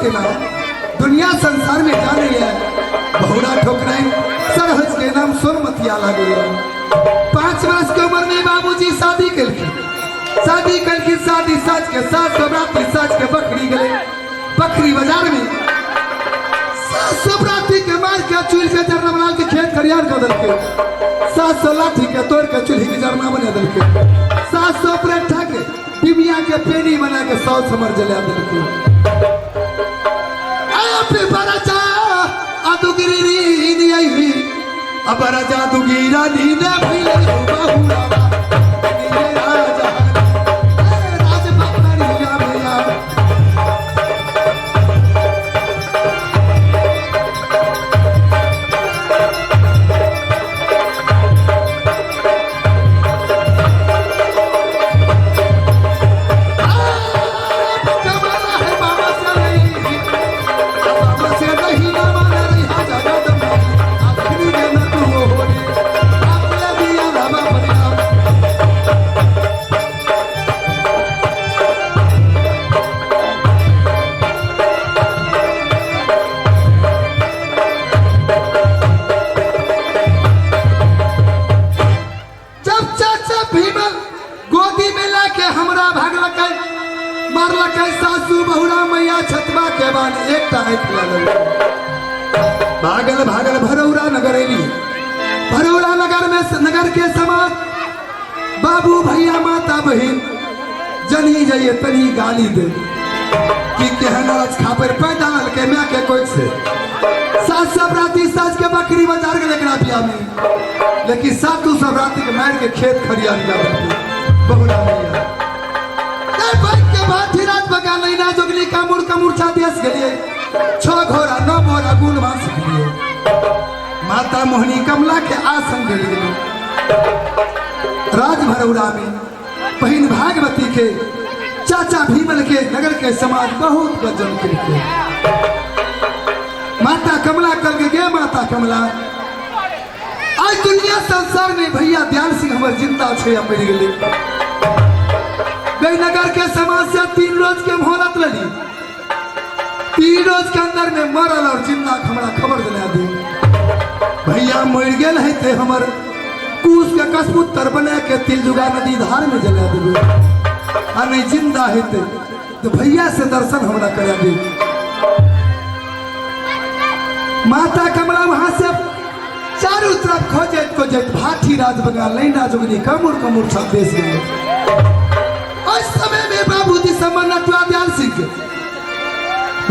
के नाम दुनिया संसार में जाने है। बहुरा ठोकराइन सरहज के नाम सोनमतिया लागे है। 5 वर्ष के उम्र में बाबूजी शादी केलखिन। शादी केलखिन, शादी साज के सात सौ साज के बकरी गेले बकरी बाजार में 700 बराती के मार के चूल के जरना बना के खेत खरियान कर देलके। 700 लाठी के तोड़ के चूल्ही के जरना बना देलके। 700 परेठा के बिबिया के पेनी बना के 100 समर जला देलके। आया पे बराजा अदुगिरी नी आई अब राजा दुगीरा नी ने भइले बहुरा नी राजा राज बकरिया भैया। जब चाचा भीमल गोदी में लाके हमरा भागलकै मारलकै सासू बहुरा मैया छतवा के बाद एकटा आँखि लगल। भागल भागल भरौरा नगर एली। भरौरा नगर में नगर के समाज बाबू भैया माता बहिन जनी जाइए तनी गाली दे कि केहन रच खापर पैदा के माय के कोई से सात सब राती साज के बकरी बाजार के लेकरा बिया में, लेकिन सातु सब राती के मार के खेत खरियान का बहुरा मैया के बाद ही रात बगा लैना जोगली का मुड़ का मूर्छा देश गेलिए 6 घोड़ा 9 बोरा गुण मांस लिए माता मोहिनी कमला के आसन गेल गेली। राज भरौरा में बहिन भागवती के चाचा भीमल के नगर के समाज बहुत गजब के माता कमला कल के गे माता कमला आज दुनिया संसार में भैया दयाल सिंह हमर जिंदा छे मरि गेलै। गई नगर के समाज से 3 रोज के मोहलत लली। 3 रोज के अंदर में मरल और जिंदा हमरा खबर दिला दे भैया मर गेल है ते हमर कूस के कसपुत्र बना के तिलजुगा नदी धार में जला देबे आ नहीं जिंदा है ते तो भैया से दर्शन हमरा करा दे। माता कमला वहां से चारों तरफ खोजत खोजत भाठी राज बंगाल नैना जोगनी कमुर कमुर सब देश गए। उस समय में बाबूजी समन नटुआ दयाल सिंह के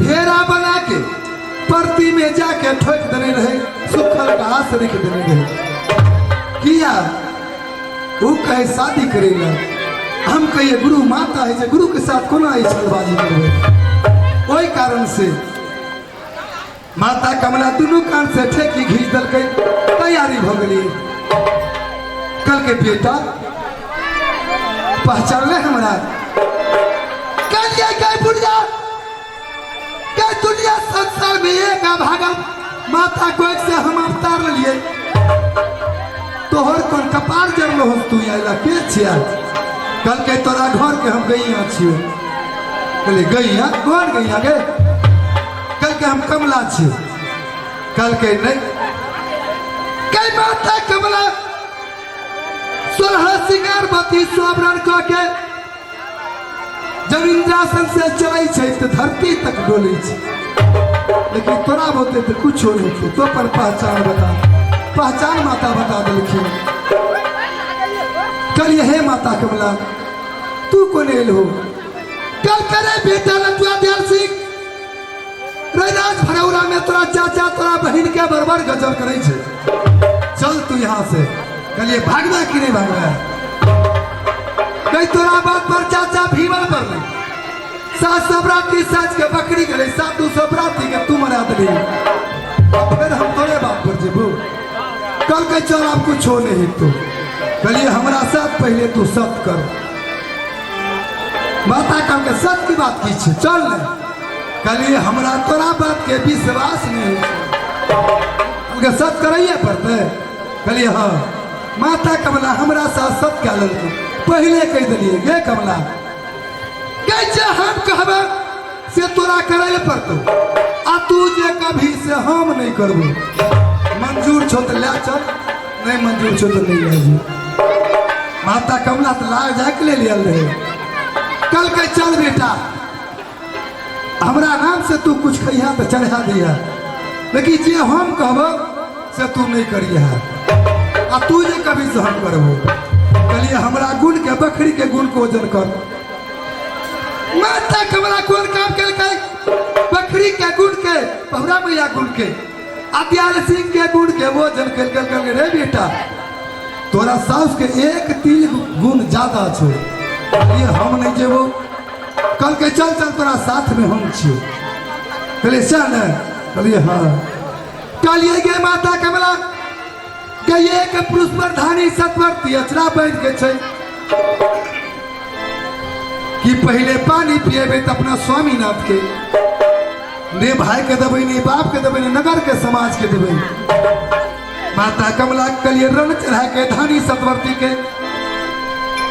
घेरा बना के परती में जाके ठोक देने रहे, सुखल घास रख देने रहे। किया वो कहे शादी करेला, हम कहिए गुरु माता है जे गुरु के साथ कोना ई छलबाजी करबे। ओहि कारण से माता कमला दुनू कान से ठेकी घीच देलकै, तैयारी भ गेली। कल के बेटा पहचानले हमरा, कहलिए गए बुढ़िया गए दुनिया संसार में एक भागल माता को एक से हम अवतार लिए तोहर कोन कपार जरलो हम तू आइला के छिया। कल के तोरा घर के हम गैया छियो। कहलिए गैया कौन गैया गे? कल के हम कमला छियो। कल के नहीं कई माता कमला 16 सिंगार बत्ती सोबरन क के जब इंद्रासन से चलै छै तो धरती तक डोलै छै, लेकिन तोरा बोते तो कुछ नहीं थे। तो पर पहचान बता, पहचान माता बता देलखिन। कल हे माता कमला तू कोन एल हो? कल करे बेटा लटुआ दयाल सिंह रैराज भरौरा में तोरा चाचा तोरा बहिन के बरबर गजब करै छै, चल तू यहाँ से। कहलिए भागना कि नहीं भागना? कहीं तोरा बात पर चाचा भीमल पर नहीं सात सब रात्रि साज के बकरी गले सातु सब रात्रि के तू मरा दली, अब फिर हम तोरे बात पर जेबू। कल के चल आप कुछ हो नहीं तो। कहलिए हमरा साथ पहले तू सत कर। माता कल के सत की बात की छे, चल ने। कहलिए हमरा तोरा बात के विश्वास नहीं है, सत करैये पड़ते। कहलिए हाँ। माता कमला हमरा साथ सत क्या ललको पहले कह दिलिए गे कमला कैसे हम कहबे से तोरा करै लए पड़तौ, आ तू जे कभी से हम नहीं करबो। मंजूर छौ तऽ लए चल, नहीं मंजूर छौ तऽ नहीं लए जो। माता कमला तऽ लाग जाके ले लियल रहे। कल के चल बेटा, हमरा नाम से तू कुछ खइहा तऽ चढ़ा दिहा, लेकिन जे हम कहबो से तू नहीं करिहा, आ तू जे कभी से हम करबो। कहलिए हमरा गुण के बकरी के गुण को वजन कर। माता कमला कोन काम केलकै? बकरी के गुण के, बहुरा मैया गुण के, आद्याल सिंह के गुण के वजन केलकै। कहलकै रे बेटा, तोरा साउस के एक तिल गुण ज्यादा छौ, ये हम नहीं जेबो। कहलकै चल चल, तोरा साथ में हम छियो। कहलिए सएह ने? कहलिए हाँ। कहलिए गे माता कमला के एक पुरुष पर धानी सतवर्ती अचरा बांधि के छै कि पहले पानी पिएबे तऽ अपना स्वामीनाथ के, ने भाई के देबै, ने बाप के देबै, ने नगर के समाज के देबै। माता कमला के लिए रण चढ़ा के धानी सतवर्ती के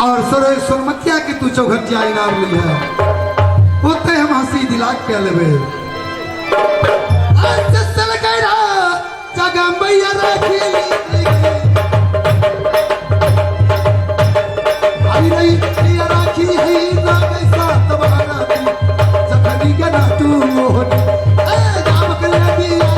और सरोय सोनमतिया के तू चौघटिया इनाम ली है, ओते हम हंसी दिला के लेबै। जगमैया राखी आई रही प्रिया राखी है ना कैसा तबारा जखनी के ना तू मोहन ए जाम के ले दिया।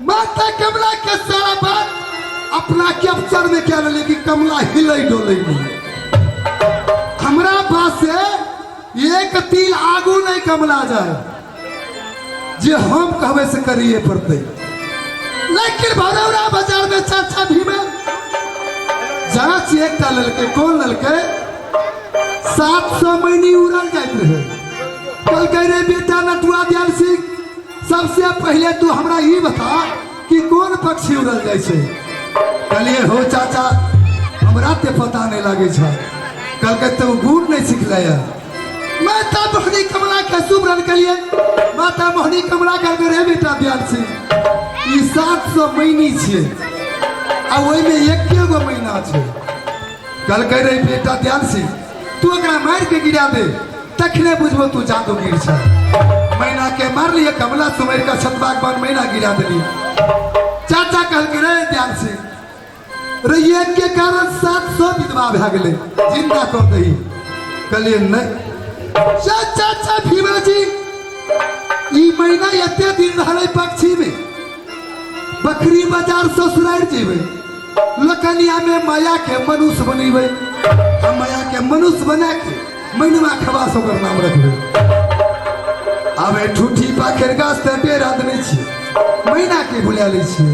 माता कमला के सारा बात अपना कैप्चर में क्या रहे कि कमला हिले डोले नहीं, हमरा पास से एक तिल आगू नहीं कमला जाए, जे हम कहबे से करिए पड़ते। लेकिन भरौरा बाजार में चर्चा भी में जांच एकटा ललके, कौन ललके? 700 महीनी उड़ल जाइत रहे। कल कह रे बेटा नटुआ दयाल सिंह, सबसे पहले तू हमरा ई बता कि कोन पक्षी उड़ल जाइ छै। कहलिए हो चाचा, हमरा ते पता नहीं लागे छै। कहलकै तू गुण नहीं सिखले। माता मोहनी कमला के सुमरन के माता मोहनी कमला कहलकै रे बेटा दयाल सिंह, ई 700 महीनी छियै आ ओहिमे एके गो महीना छै। कहलकै रे बेटा दयाल सिंह, तू एकरा मारि के गिरा दे, तखने बुझबो तू जादूगिर छ। मैना के मारलिए, कमला सुमेर के छतबाक बन मैना गिरा देलिए। चाचा कहलकै रे दयाल सिंह, रे एक के कारण 700 विधवा भए गेलै, जिंदा कर दही। कहलिए नहीं चाचा भीमाजी, ई महीना एते दिन रहलै पक्षी में, बकरी बाजार ससुरारि जेबै, लकनिया में माया के मनुष्य बनेबै, आ माया के मनुष्य बना के मैनवा खवास ओकर नाम रखबै। आब ठूठी पाखर गाछ तऽ बेर आदमी छियै, मैना के भुला लै छियै।